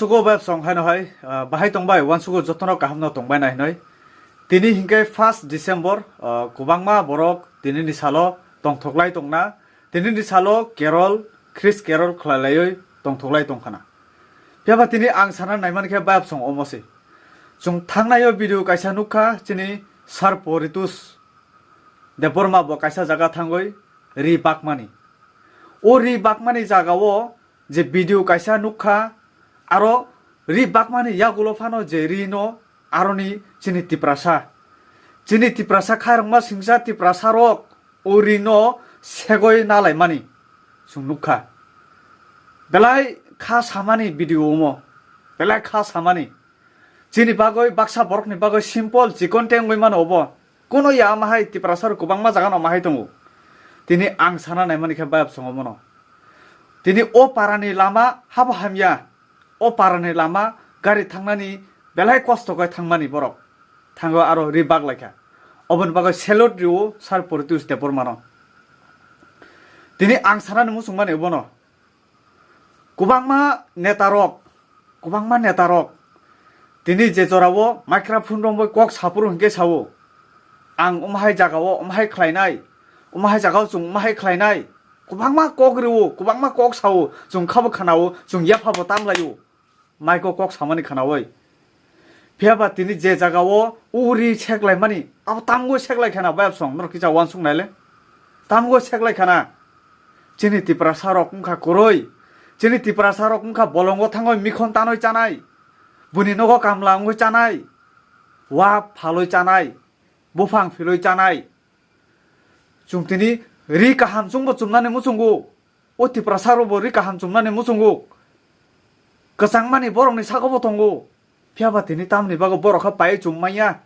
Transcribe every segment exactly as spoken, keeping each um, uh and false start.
Sugo bai song haino hai, ah, bahai tongbai, wansugo jotono kahamno tongbai nai hinoi. Tini hinkhe first December, ah, kwbangma borok tinini salo tongthoklai tongna, tinini salo carol, Christ carol khlailaiwi tongthoklai tongkhana. Phiyaba tini ang sana naimani khe bayap song omo se. Chwng thangnaio video kaisa nukha chini Sir Poritus Debbarma bo kaisa jaga thangwi ri bakmani. O ri bakmani jagao je video kaisa nukha, aro ri bakmani yagulo phano je ri no aroni chini Tiprasa. Chini Tiprasa khairokma singsa Tiprasa rok o ri no segoi nalaimani chwng nukha. Belai kha samani video omo. Belai kha samani. Chini bagwi baksa borokni bagwi simple chikon tengwi mano obo. Kuno ya ama hai Tiprasa rok kwbangma jaga no ama hai tongo. Tini ang sana naimani khe bayap songo mono. Tini o parani lama habo hamya. O parani lama gari thangnani belai kosto khe thangmani borok. Thango aro ri bak laikha. Oboni bagwi salute rio Sir Poritus Debbarmano. Tini ang sanani muchungmani obono. Kwbangma netarok, kwbangma netarok tini je jorao microphone romwi kok saphuru hinkhe sao, "Ang umahai jagao umahai khlainai, umahai jagao chwng umahai khlainai." Kwbangma kok rwo, kwbangma kok sao, chwng khabo khanao, chwng yaphabo tamlaio. Maiko kok samani khanaui. Phiyaba tini je jagao uri seklaimani, abo tamgo seklai khana bayapsong, norok kisa uansuk naile. Tamgo seklai khana. Chini Tiprasa rok wngkha kwrwi. Chini Tiprasa rok wngkha bolongo thangwi mikhon tanwi chanai. Buni nogo kamla wngwi chanai. Wa phalwi chanai. Buphang philwi chanai. Chwng tini ri kaham chwngbo chumnani muchungo. O Tiprasa rokbo ri kaham chumnani muchungo. Kwchangmani borokni sakobo tongo. Phiyaba tini tamni bagwi borok khe pai chum manya.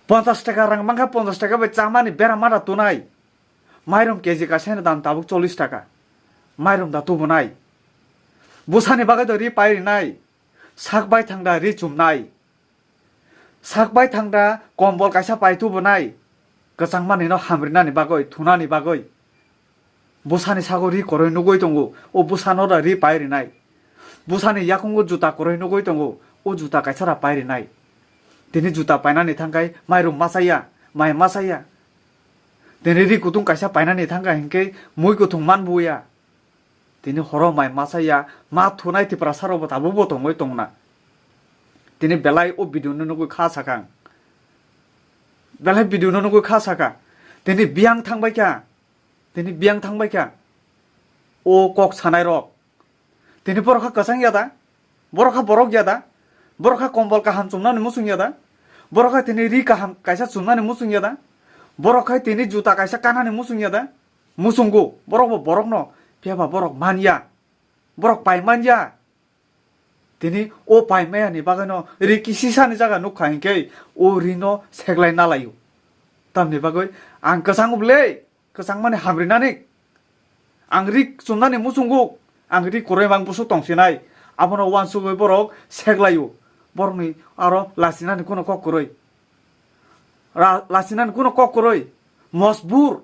Ponchas taka rang mankha, ponchas taka bai chamani bera mada tunai. Mairum K G kasaino dam tabuk chollish taka. Mairum da tubunai. Bwsani bagwi do ri pai rinai. Sak bai thangda ri chumnai. Sak bai thangda kombol kaisa pai tubunai. Kwchangmani no hamrinani bagwi, thunani bagwi. Bwsani sago ri koroi nugwi tongo, o bwsano da ri pai rinai. Bwsani yakungo juta koroi nugwi tongo, o juta kaisa da pai rinai. Tini juta painani thangkai mairum machaya, mai machaya. Tini ri kutung kaisa painani thangka hinkhe mui kuthung manbuya. Tini horo mai machaya, ma thunai Tiprasa rokbo tabukbo tongwi tongna. Tini belai o video no nugwi kha sakang. Belai video no nugwi kha saka. Tini biyang thangbai kha. Tini biyang thangbai kha. O kok sanai rok. Tini borok kha kwchang ya da? Borok kha borok ya da? Borok kha kombol kaham chumnani muchung ya da? Borok kha tini ri kaham kaisa chumnani muchung ya da? Borok kha tini juta kaisa kanani muchung ya da? Muchungo, borok bo borok no, phiya ba borok man ya. Borok pai man ya. Tini o pai maya ni bagwi no ri kisisa ni jaga nukha hinkhe o ri no seklai nalaio. Tamni bagwi ang kwchang ble, kwchang mani hamri nani. Ang ri chumnani muchungo, ang ri kwrwi mang busu tong sinai. Abono uansugwi borok seklaio. Borokni aro lachinani kuno kok kwrwi. Ra-, lachinani kuno kok kwrwi. Mosbur.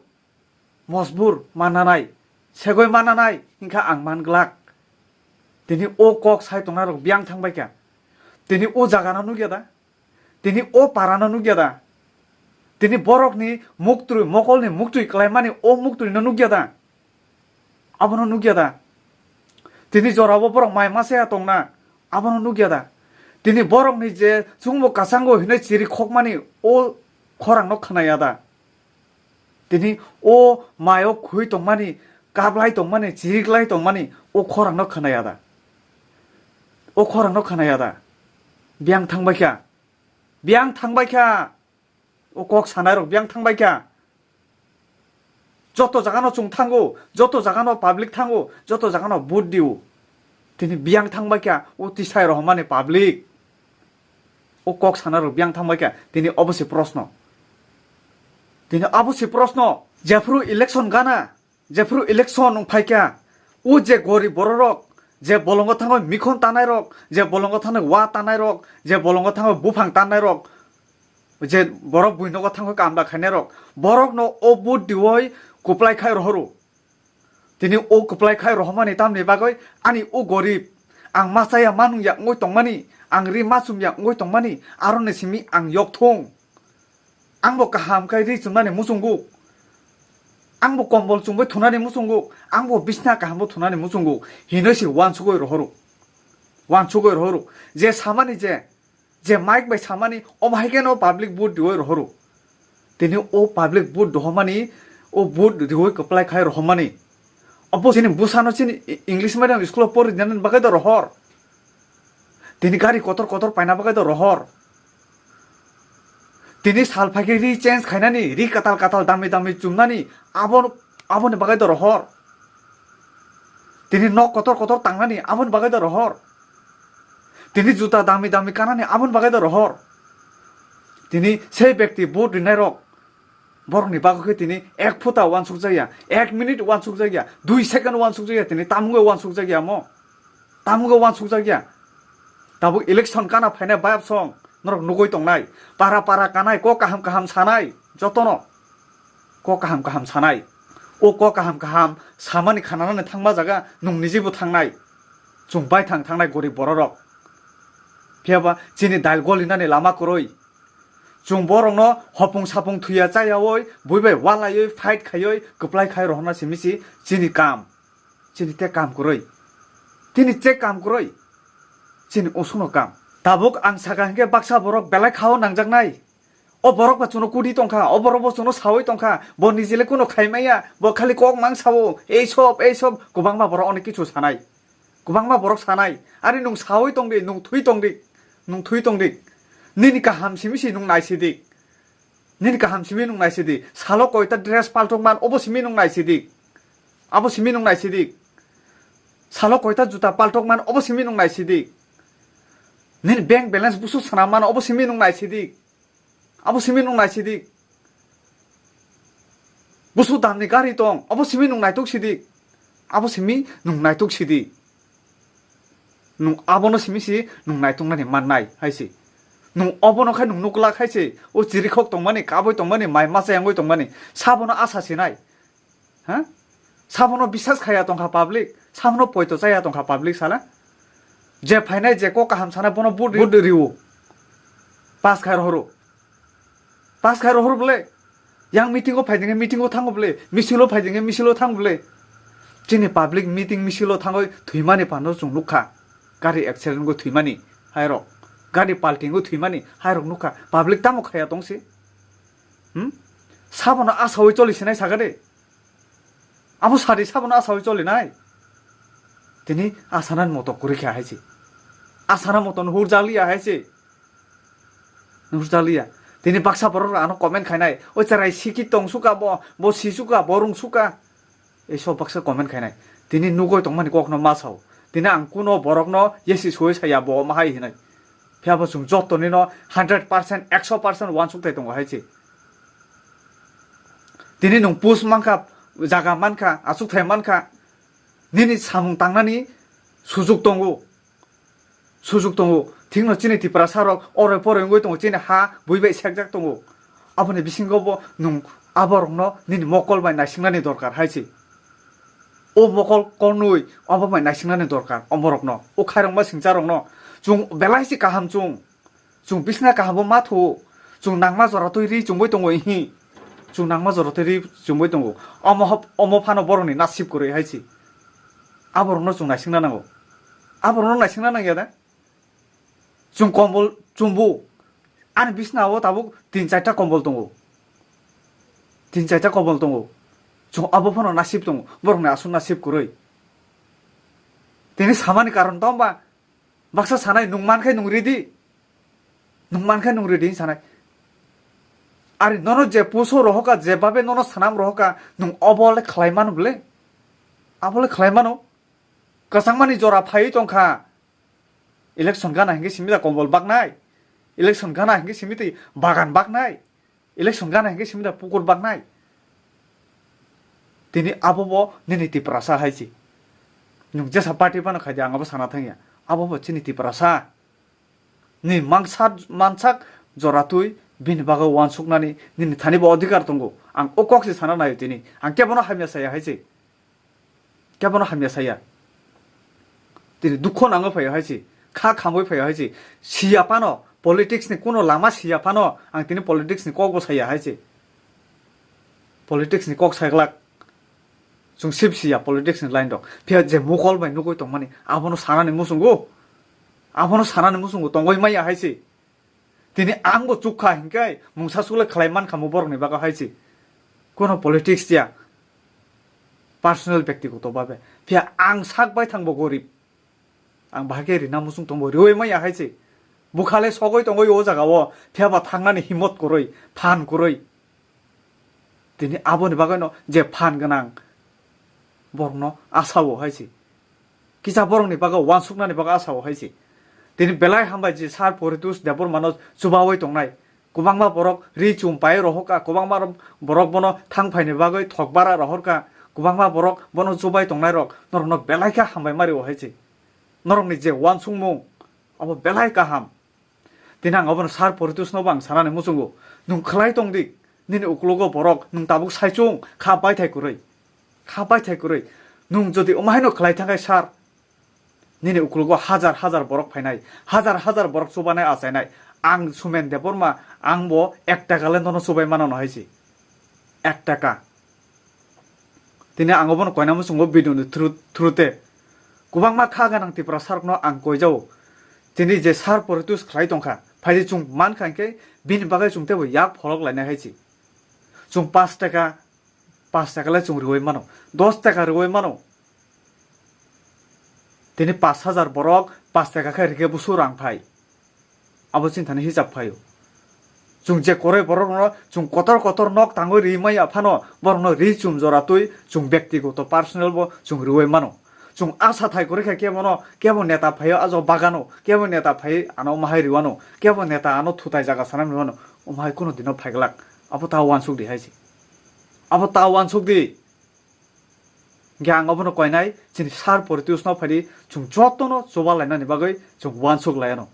Mosbur mannanai, segoi mannanai, hinkha ang man glak. Tini o kok sai tongnai rok biyang thang bai kha. Tini o jaga no nugya da? Tini o para no nugya da? Tini borok ni muktwi, mokol ni muktwi kwlai mani o muktwi no nugya da? Abono nugya da? Tini jora o borok mai masa ya tongna, abono nugya da? Tini borok ni je chwngbo kwchango hinui chiri khokmani o khorang no khwnaya da? Tini o mayo khui tongmani, kablai tongmani, chiriklai tongmani, o khorang no khwnaya da? O khorang no khwnaya da? Biyang thang bai kha. Biyang thang bai kha. O kok sanai rok biyang thang bai kha. Joto jaga no chwng thango, joto jaga no public thango, joto jaga no vote dio. Tini biyang thang bai kha, o tisai rohormani public. O kok sana rok biyang thang bai kha, tini obo se proshno. Tini abo se proshno. Jephru election gana, jephru election wng phai kha, o je gorib borok rok, je bolongo thangwi mikhon tanai rok, je bolongo thangwi wa tanai rok, je bolongo thangwi buphang tanai rok, je borok buinogo thangwi kamda khainai rok, borok no o vote diwi kwplai khai rohoro. Tini o kwplai khai rohormani tamni bagwi ani o gorib, Ang ma chaya ma nung ya wngwi tongmani, ang ri ma chum ya wngwi tongmani, aroni simi ang yok thung. Ang bo kaham khe ri chumnani muchungo. Ang bo kombol chumui thunani muchungo. Ang bo bisna kaham bo thunani muchungo. Hinoi se uansugui rohoro. Uansugui rohoro. Je samani je, je mic bai samani, omo hai kheno public vote riui rohoro. Tini o public vote dohomani, o vote riui kwplai khai rohomani. Obo chini bwsano chini English medium school o pori dinani bagwi do rohor. Tini gari kotor kotor paina bagwi do rohor. Tini sal phaikhe ri change khainani, ri katal katal dami dami chumnani, abo, aboni bagwi do rohor. Tini nok kotor kotor tangnani, aboni bagwi do rohor. Tini juta dami dami kanani, aboni bagwi do rohor. Tini sei bekti vote rinai rok, borokni bagwi khe tini ek phuta uansukjakya, ek minute uansukjakya, dui second uansukjakya, tini tamungwi uansukjakya mo. Tamungwi uansukjakya. Tabuk election kana phainai bayap song norok nugui tongnai. Para para kanai, kok kaham kaham sanai, jotono kok kaham kaham sanai. O kok kaham kaham samani khananani thangma jaga nung nijibo thangnai. Chwng baithang thangnai gorib bororok. Phiyaba chini dal golinani lama kwrwi. Chwng borokno hopung sapung thuya chayaui, bui bai walaiwi, fight khaiwi, kwplai khai rohorna simi si chini kam. Chini te kam kwrwi. Tini che kam kwrwi. Chini usuno kam. Tabuk ang saka hinkhe baksa borok belai khao nangjaknai. O borok ba chwngno kudi tongkha, o borok bo chwngno saui tongkha, bo nijile kuno khaimaya, bo khali kok mang sao, ei sob, ei sob, kwbangma borok onek kichu sanai. Kwbangma borok sanai, "Ari nwng saui tongdi, nwng thui tongdi, nwng thui tongdi. Nini kaham simi si nwng naisidik. Nini kaham simi nwng naisidik. Salo koita dress paltok man, obo simi nwng naisidik. Abo simi nwng naisidik. Salo koita juta paltok man, obo simi nwng naisidik. Nini bank balance busu sana man, obo simi nwng naisidik." Abo simi nwng naisidik. Busu damni gari tong, abo simi nwng naitok sidik. Abo simi nwng naitok sidi. Nwng abono simi si nwng naitok nani mannai hai se. Nwng obono khai nwng nukla khai se. O chirikhok tongmani, kabui tongmani, mai masa yangui tongmani. Sabono asa sinai. Ha? Sabono bisas khaya tongkha public, sabono poito chaya tongkha public sala. Je phainai je kok kaham sanai bono vote ri-, vote riwo. Pass khai rohoro. Pass khai rohoro bole. Yang meeting o phaidinge meeting o thango bole. Misil o phaidinge misil o thango bole. Chini public meeting misil o thangoi thwimani pano chwng nukha. Gari accident go thwimani hairok. Gari palting go thwimani hairok nukha. Public tamo khaya tongsi? Hmm? Sabono asawi choli sinai sakade. Abo sadi sabono asawi cholinai. Tini asanan moto kwrwi kha hai se. Asana moto nuhur jaliya hai se. Nuhur jaliya. Tini baksa borok ano comment khainai. O cherai siki tong suka bo, bo si suka, bo rung suka. Ei so baksa comment khainai. Tini nugoi tongmani kokno ma sao. Tini ang kuno borokno yesi soi saya bo ma hai hinai. Phiya bo chwng joto nino hundred percent, ekso percent uansuk thai tongo hai se. Tini nwng post mankha, jaga mankha, achukthai mankha, nini samung tangnani sujuk tongo, sujuk tongo. Thikno chini Tiprasa rok oroi poroi wngwi tongo, chini ha bui bai sekjak tongo. Aboni bisingo bo nwng aborokno nini mokol bai naisingnani dorkar hai se. O mokol kornwi abo bai naisingnani dorkar omorokno, o khairokma singcharokno. Chwng belai se kaham chwng. Chwng bisna kaham bo ma thu-o. Chwng nangma jora twi ri chumui tongo, ihi. Chwng nangma jora twi ri chumui tongo. Omo hop-, omo phano borokni nasib kwrwi hai se. Aborokno chwng naisingna nango. Aborokno naisingna nangya da? Chwng kombol chumbu. Ani bisna o tabuk tin charta kombol tongo. Tin charta kombol tongo. Chwng abo phano nasib tongo. Borokni aswk nasib kwrwi. Tini samani karon tong ba? Baksa sanai, "Nwng mankhe nwng ridi. Nwng mankhe nwng ridi," hinwi sanai. Ari nono je puso rohoka, je babe nono sanam rohoka, nwng obo le khlai mano bole? Abo le khlai mano? Kwchangmani jora phaiwi tongkha. Election gana hinkhe simi da kombol baknai. Election gana hinkhe simi twi bagan baknai. Election gana hinkhe simi da pukur baknai. Tini abo bo nini Tiprasa hai se. Nwng jesa party phano khai di, ang abo sana thangya. Abo bo chini Tiprasa. Ni mangsa, mansak jora twi bini bagwi uansuknani nini thani bo odhikar tongo. Ang o kok se sana naio tini. Ang kebono hamya saya hai se. Kebono hamya saya. Dukho nangwi phaio hai se, kha khamwi phaio hai se. Siya phano, politics ni kuno lama siya phano ang tini politics ni kok bo saya hai se. Politics ni kok sai glak. Chwng sip siya politics ni line rok. Phiya je mokol bai nugwi tongmani, abono sanani muchungo. Abono sanani muchungo tongwi maya hai se. Tini ang bo chukha hinkhe mungsa sule khlai mankha mo borokni bagwi hai se. Kono politics ya. Personal, bektigoto babe. Phiya ang sak bai thangbo gorib. Ang bahai khe rina muchung tongbo, riwi maya hai se. Bukhale sogwi tongwi o jaga o, phiya ba thangnani himot kwrwi, phan kwrwi. Tini aboni bagwi no je phan gwnang borokno asao hai se. Kisa borokni bagwi wansuknani bagwi asao hai se. Tini belai hambai je Sir Poritos Debbarmano chubawi tongnai. Kwbangma borok ri chum pai rohorkha, kwbangma borok bono thang phaini bagwi thok bara rohorkha, kwbangma borok bono chubai tongnairok norokno belai khe hambai ma rio hai se. Norokni je wansukmung, abo belai kaham. Tini ang abono Sir Poritosno bo ang sanani muchungo, nwng khlai tong di, nini uklogo borok nwng tabuk saichung kha baithai kwrwi, kha baithai kwrwi. Nwng jodi omo haino khlai thangkhai sir, nini uklogo hajar hajar borok phainai, hajar hajar borok chubanai achainai. Ang Sumen Debbarma, ang bo ek taka le nono chubai mano no hai se. Ek taka. Tini ang obono koina muchungo video ni through, through te kwbangma kha gwnang Tiprasa rokno ang koijao. Tini je Sir Poritos khlai tongkha, phaidi chwng mankha hinkhe bini bagwi chwng teibo yak pholok lainai hai se. Chwng pash taka, pash taka le chwng rwui mano, dos taka rwui mano. Tini pash hajar borok pash taka khe rikhe busu rang phai. Abo chini thani hisab phaio. Chwng je kwrwi borokno chwng kotor kotor nok tangwi ri maya phano borokno ri chum jora twi chwng bektigoto personal bo chwng rwui mano. Chwng asa thai kwrwi kha kebono, kebo neta phaio ajo bagano, kebo neta phai ano mahai riwano, kebo neta ano thutai jaga sanam riwano, omo hai kuno dino phaiglak. Abo ta wansuk di hai se. Abo ta wansuk di. Hingke ang obono koinai, chini Sir Poritosno phaidi chwng jotono chuba lainani bagwi chwng wansuk lai ano.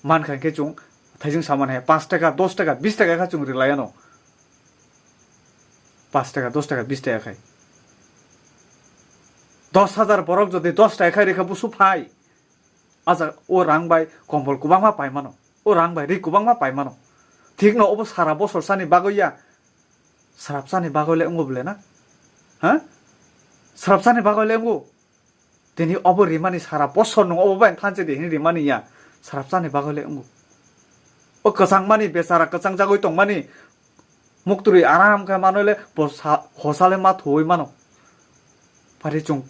Mankha hinkhe chwng thaijwng samani hai, pash taka, dos taka, bis taka kha chwng ri lai ano. Pash taka, dos taka, bis taka khai. Dos hajar borok jodi dos taka khai rikha busu phai. Aja o rang bai kombol kwbangma pai mano. O rang bai ri kwbangma pai mano. Thikno obo sara bosor sani bagwi ya. Srapsani bagwi le wngo bole na? Ha? Srapsani bagwi le wngo. Tini obo rimani sara bosor nung obo bai thanse de hini rimani ya. Srapsani bagwi le wngo. O kwchangmani bechara kwchang jagwi tongmani muktwi aram khe manwi le bo sa-, hosa le ma thuwi mano. Phaidi chwng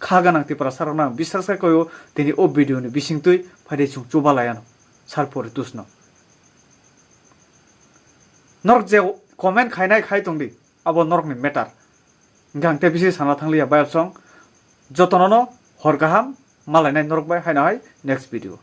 kha gwnang Tiprasa rokno ang bisas khe koio, tini o video ni bisingtwi phaidi chwng chuba lai ano Sir Poritosno. Norok je comment khainai khai tong di, abo norokni matter. Hingke ang tei bisi sana thang liya bayapsong. Jotono no hor kaham, malainai norok bai haino hai next video.